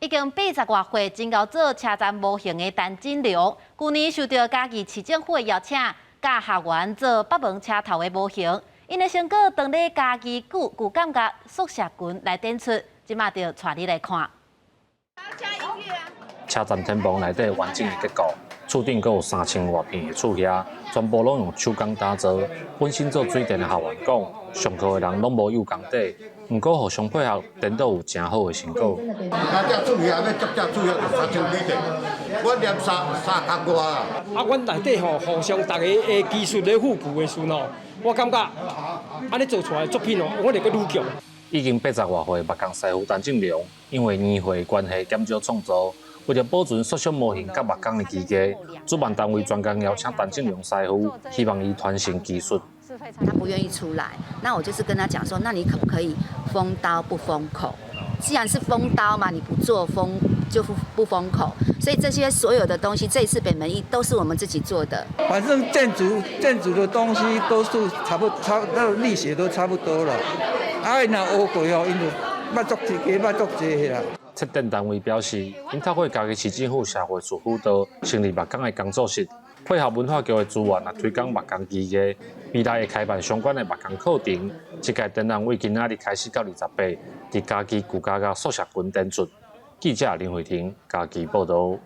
已經80外歲，真𠢕做車站模型的陳振龍，舊年受著嘉義市政府的邀請，教學員做北門車頭的模型。𪜶的成果當咧嘉義舊感覺宿舍群來展出，這馬就帶你來看。車站天棚內底完整的結構，厝頂閣有3000外片的厝瓦，全部攏用手工打造。本身做水電的學員講，上課的人攏無有功底，毋過互相配合，顛倒有誠好的成果。啊，這厝瓦欲接這厝瓦就3000幾塊，我連3三工外啊。啊，阮內底吼，互相逐家的技術咧互補的時陣吼，我感覺按呢做出來的作品哦，我會閣愈強。已經80外歲木工師傅陳振龍，因為年歲關係減少創作，為著保存縮小模型佮木工的技藝，主辦單位專工邀請陳振龍師傅，希望伊傳承技術。他不願意出來，那我就是跟他講說，那你可不可以封刀不封口？既然是封刀嘛，你不做封就不封口，所以這些所有的東西，這一次北門一都是我們自己做的。反正建築的東西都是差不差，那個力學都差不多了。啊，𪜶若學過哦，𪜶就捌足濟，加捌足濟啦。策展單位表示，𪜶透過嘉義市政府社會處輔導，成立木工的工作室，配合文化局的資源來推廣木工技藝，未來會開辦相關的木工課程。這屆展覽為今仔日開始到28，佇嘉義舊家家宿舍群展出。記者林慧婷嘉義報導。